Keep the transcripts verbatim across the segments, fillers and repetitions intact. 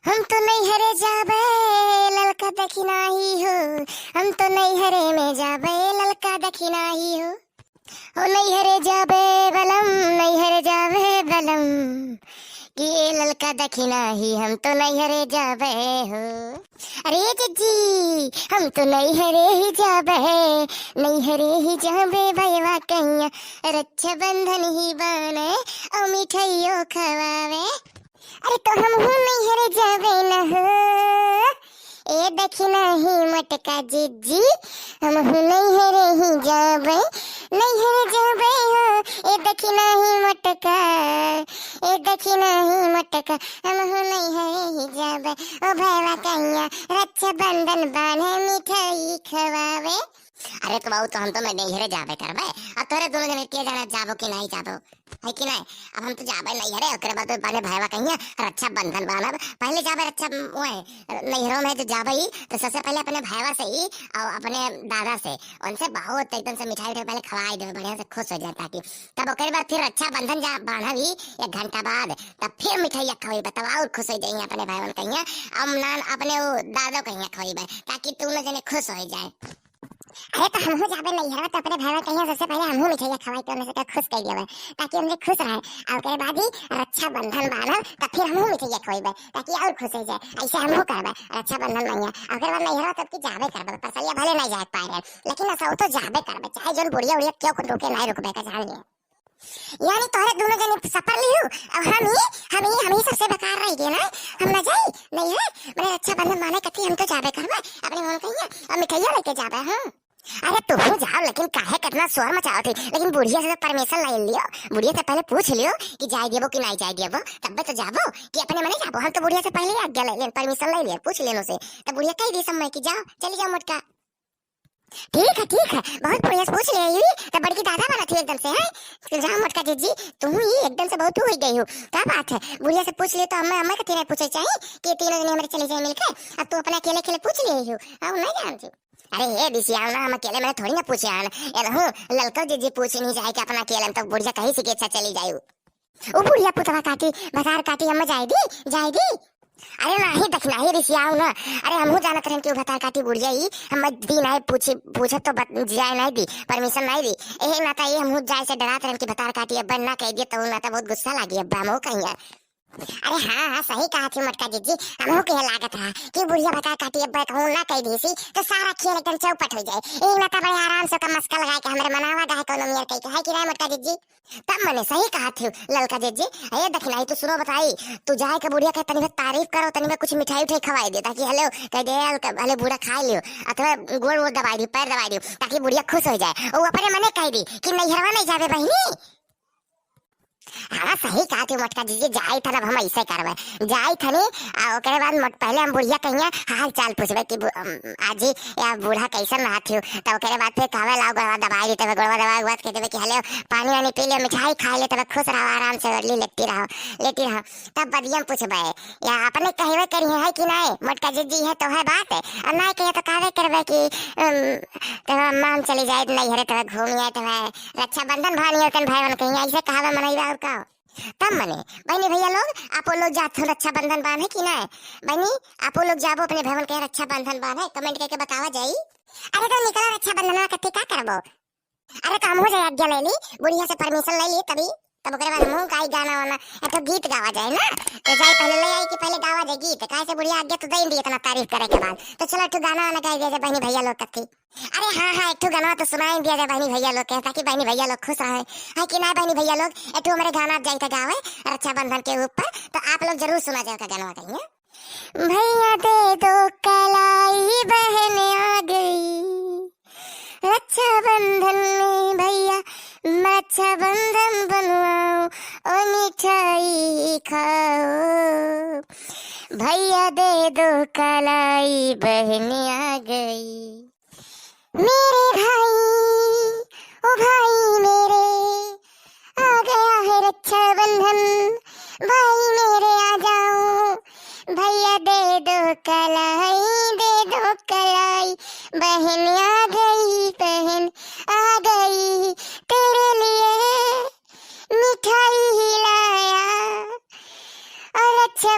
हम तो नैहरे जाबे, ललका देखी नाही हो। हम तो नैहरे में जाबे, ललका देखी नाही हो। ओ नैहरे जाबे बलम, नैहरे जाबे बलम, कि ए ललका देखी नाही, हम तो नैहरे जाबे हो। अरे जिज्जी, हम तो नैहरे ही जाबे, नैहरे ही जाबे भैया कहिया, रक्षाबंधन ही बाने, ओ मिठाइयो खवावे। अरे तो हमहू नैहरे जाबे न हो, ए देखी नाही मोटका जिज्जी, हमहू नैहरे ही जाबे, नैहरे जाबे हो, ए देखी नाही मोटका, ए देखी नाही मोटका, हमहू नैहरे ही जाबे, ओ भैया कहिया, रक्षाबंधन बाने मिठाई खवावे। अरे तो बाबू, तो हम तो मैं नैहरे जाबे करबे, अब तोरे दोनों जने के जाना जाबो कि नाही जाबो, है कि नाही? अब हम तो जाबे नैहरे, ओकरे बाद तो बाने भैया कहिया रक्षाबंधन बांधब, पहले जाबे रक्षा, ओए, नैहरों में जो जाबे ही, तो सबसे पहले अपने भैया से ही और अपने दादा से, उनसे बहुत एकदम से मिठाई उठाई पहले खवाई देबे, बढ़िया से खुश हो जाए ताकि, तब ओकरे बाद फिर रक्षाबंधन जा बांधब ही एक घंटा बाद, तब फिर मिठाइया खवाई, तब और खुश हो जाइए अपने भैया कहिया, अब नान अपने वो दादा कहिया खवाई, ताकि दोनों जने खुश हो जाए। अरे तो हमहू जाबे नैहरवा, तो अपने भाईवा कहिया सबसे पहले हमहू मिठाइया खवाई के उनसे का खुश कर देबे, ताकि उनसे खुश रहे। और ओकरे बाद ही रक्षाबंधन बांधब, तो फिर हमहू मिठाइया खवाइबे, ताकि और खुश हो जाए। ऐसे हमहू करबे रक्षाबंधन मइया। और ओकरे बाद नैहरवा तब की जाबे करबे, परसैया भले नहीं जाए पाए रहे, लेकिन असौ तो जाबे करबे, चाहे जोन बुढ़िया उढ़िया क्यों कुछ रोके, नहीं रुकबे का, जान लिए। यानी तोहरे दोनों जने सफर लिहू, अब हम ही, हम ही, हम ही सबसे बेकार रह गए ना, हम ना जाई, नहीं है, मैंने रक्षाबंधन माने कथी, हम तो जाबे करबे, अपने मन कहिया, और मिठाइया लेके जाबे, हाँ। अरे तुहू जाओ, लेकिन काहे कितना शोर मचावत है, लेकिन बुढ़िया से तो permission ले लियो, बुढ़िया से पहले पूछ लियो कि जाए देबो कि नहीं जाए देबो, तब्बे तो जाबो कि अपने मने जाबो, हम तो बुढ़िया से पहले ही आज्ञा ले लेन, permission ले लियो, पूछ लेन उसे, तब बुढ़िया कह दी सब मैं कि जाओ, चली जाओ मोटका। ठीक है, ठीक है, बहुत बढ़िया से पूछ ले ही, तो बड़की दादा बनत ही एकदम से, है? तो जाओ मोटका जिज्जी, तुहू ही एकदम से बहुत हो गई हो, का बात है? बुढ़िया से पूछ लियो तो हमें, हमें कथी नहीं पूछे चाहिए कि तीनों जने हमारे चले जाए मिलके, अब तू अपने अकेले अकेले पूछ ले ही हो, हम नहीं जानती। अरे ए दिसिया ना, हम अकेले में थोड़ी ना पूछे आन, एनहू ललको जिज्जी पूछ नहीं जाए कि अपना अकेले में, तो बुढ़िया कहीं से कि अच्छा चली जाए। ओ बुढ़िया पुतवा काटी, भतार काटी, अम्मा जाए दी, जाए दी। अरे नाही दखिनाही रिसियाऊ ना। अरे हमहू जानत रहन कि उ भतार काटी बुढ़िया ही, हम दी नाही पूछी, पूछत तो बत-, जाए नाही दी, permission नाही दी। एहे नाता ये हमहू जाए से डरात रहन कि भतार काटी अब्बा ना कह दिए तो नाता बहुत गुस्सा लागी अब्बा हमहू कहिया। अरे हाँ, हाँ, सही कहा थी मोटका जिज्जी, हमहू के लागत रहा कि बुढ़िया भतार काटी अब्बा कहूँ ना कह दी सी तो सारा खेल एकदम चौपट हो जाए। एक नाता बड़े आराम से ओकर मस्का लगा के हमरे मनावा गाहे कोनो मियर कह के, है कि नहीं मोटका जिज्जी? तब मने सही कहा थी ललका जिज्जी। ए दखिनाही, तू सुनो बताई, तू जाए के बुढ़िया के तनी भर तारीफ करो, तनी भर कुछ मिठाई उठाई खवाई दे, ताकि हले कह दे, "हले, हले बूढ़ा खाए लियो," अथवा गोड़ वोड़ दबाई दी, पैर दबाई दी, ताकि बुढ़िया खुश हो जाए। वो अपने मने कह दी कि नैहरवा नहीं जाबे बहिनी। हाँ, सही कहा थी मोटका जिज्जी, जाई थन अब हम ऐसे करबे, जाई थनी, आ ओकरे बाद मोट-, पहले हम बुढ़िया कहिया हाल चाल पूछबे कि बु-, अम, आजी या बूढ़ा कैसन रहा थी, तो ओकरे बाद फिर कहबे लाओ गोड़वा दबाई दी, तब गोड़वा दबाई के बाद कह देबे कि हले पानी वानी पी लियो, मिठाई खा ले, तब खुश रहो, आराम से ओढ़ली लेटी रहो, लेटी रहो। तब बदियम पूछबे, या अपने कहबे करिहे है कि नहीं, मोटका जिज्जी है तो है बात, और नहीं कहे तो कहबे करबे कि, अम, तब अम्मा हम चली जाए नैहरे, तब घूमी आए, तब रक्षाबंधन भानी होतन भाई बन कहीं, ऐसे कहबे मनई बा और का? तब मने, बहनी भैया लोग, आपो लोग जात हो रक्षाबंधन बांधे कि नहीं? बहनी, आपो लोग जाबो अपने भाई बन के रक्षाबंधन बांधे, comment करके बतावा जाई। अरे तो निकला रक्षाबंधन में कत्ती का करबो? अरे तो हमहू जाए आज्ञा ले ली, बुढ़िया से permission ले ली तभी, तब ओकरे बाद हमहू गाई गाना वाना, या तो गीत गावा जाए ना, तो जाए पहले ले आई कि पहले गावा जाए गीत, काहे से बुढ़िया आज्ञा तो दे दी इतना तारीफ करे के बाद, तो चलो एक ठो गाना वाना गाई दिया जाए बहनी भैया लोग कत्ती। अरे हाँ, हाँ, एक ठो गाना तो सुनाई दिया जाए बहनी भैया लोग के, ताकि बहनी भैया लोग खुश रहे, है कि ना बहनी भैया लोग? एक ठो हमारे गाना जाए था गावे रक्षाबंधन के ऊपर, तो आप लोग जरूर सुना जाए का गाना कहीं। भैया दे दो कलाई, बहन आ गई रक्षाबंधन में, भैया रक्षाबंधन बनवाओ और मिठाई खाओ। भैया दे दो कलाई, बहन आ गई। मेरे भाई, ओ भाई मेरे, आ गया है रक्षाबंधन, भाई मेरे आ जाओ, भैया दे दो कलाई, दे दो कलाई, बहन आ गई, बहन आ गई, तेरे लिए मिठाई ही लाया, और रक्षा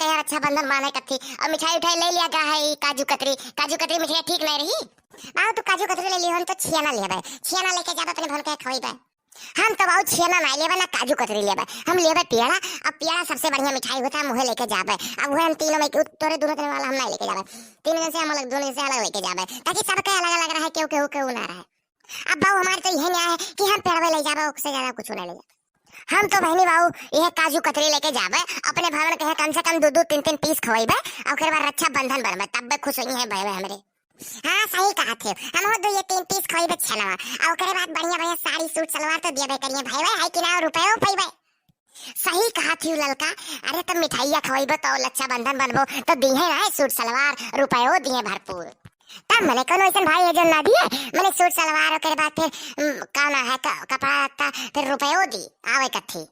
कहे रक्षाबंधन माने कथी, और मिठाई उठाई ले लिया गा है ई काजू कतरी, काजू कतरी मिठाई ठीक नहीं रही। बाबू तू काजू कतरी ले लियो, हम तो छियाना लेबे, छियाना लेके जाबे अपने बहन के खवाइबे। हम तो बाबू छियाना नहीं लेबे ना काजू कतरी लेबे, हम लेबे पेड़ा। अब पेड़ा सबसे बढ़िया मिठाई होता है, हम उहे लेके जाबे। अब उहे हम तीनों में क्यों, तोरे दोनों जने वाला हम नहीं लेके जाबे, तीन जन से हम अलग, दोनों जन से अलग लेके जाबे, ताकि सबके अलग अलग रहे, केहू केहू केहू ना रहे। अब बाबू हमारे तो यही न्याय है कि हम पेड़वे ले जाबे, ओकसे ज्यादा कुछ नहीं ले जाबे। हम तो बहनी बाबू यह काजू कतरी लेके जाबे, अपने भवन कहे कम से कम दो दो तीन तीन पीस खवाइबे, और ओकरे बाद रक्षाबंधन बनबे, तब बे खुश होई है भाई हमरे। हाँ सही कहा थे, हम हो दो ये तीन पीस खवाइबे छेनवा, और ओकरे बाद बढ़िया बढ़िया साड़ी सूट सलवार तो दियबे करिए भाई, है कि ना, रुपयो पाइबे। सही कहा थी ललका। अरे तब मिठाइया खवाइबो तो रक्षाबंधन बनबो तो दिहे ना सूट सलवार, रुपयो दिहे भरपूर। तब मने कोनो ऐसन भाई है जो ना दिए, मने सूट सलवार ओकरे बाद फिर, उम, का ना है, क-, कपड़ा लत्ता, फिर रुपयो दी, आवे कथी।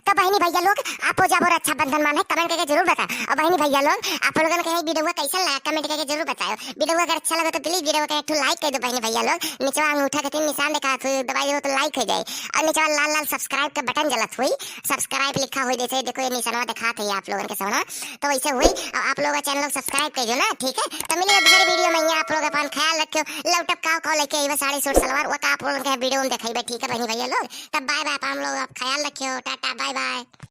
तो बहनी भैया लोग, आपो जाबो रक्षाबंधन माने, comment करके जरूर बताओ। और बहनी भैया लोग, आप लोगन के वीडियो कैसन लगा, comment करके जरूर बताओ। वीडियो अगर अच्छा लगे तो please वीडियो के एक ठो like कर दो बहनी भैया लोग। निचवा अंगूठा के तीन निशान देखा, फिर दबाई दो तो like हो जाए। और निचवा लाल लाल subscribe के बटन जलत हुई, subscribe लिखा हुई, जैसे देखो ये निशानवा दिखात है आप लोगन के सामने, तो वैसे हुई। और आप लोग channel subscribe कर दो ना, ठीक है? तो मिले दूसरे वीडियो में, यहाँ आप लोग अपन ख्याल रखियो। लौटब का का लेके आइबे साड़ी सूट सलवार, वो का आप लोगन के वीडियो में देखाइबे, ठीक है बहनी भैया लोग? तब bye bye, आप हम लोग आप ख्याल रखियो, टाटा bye bye।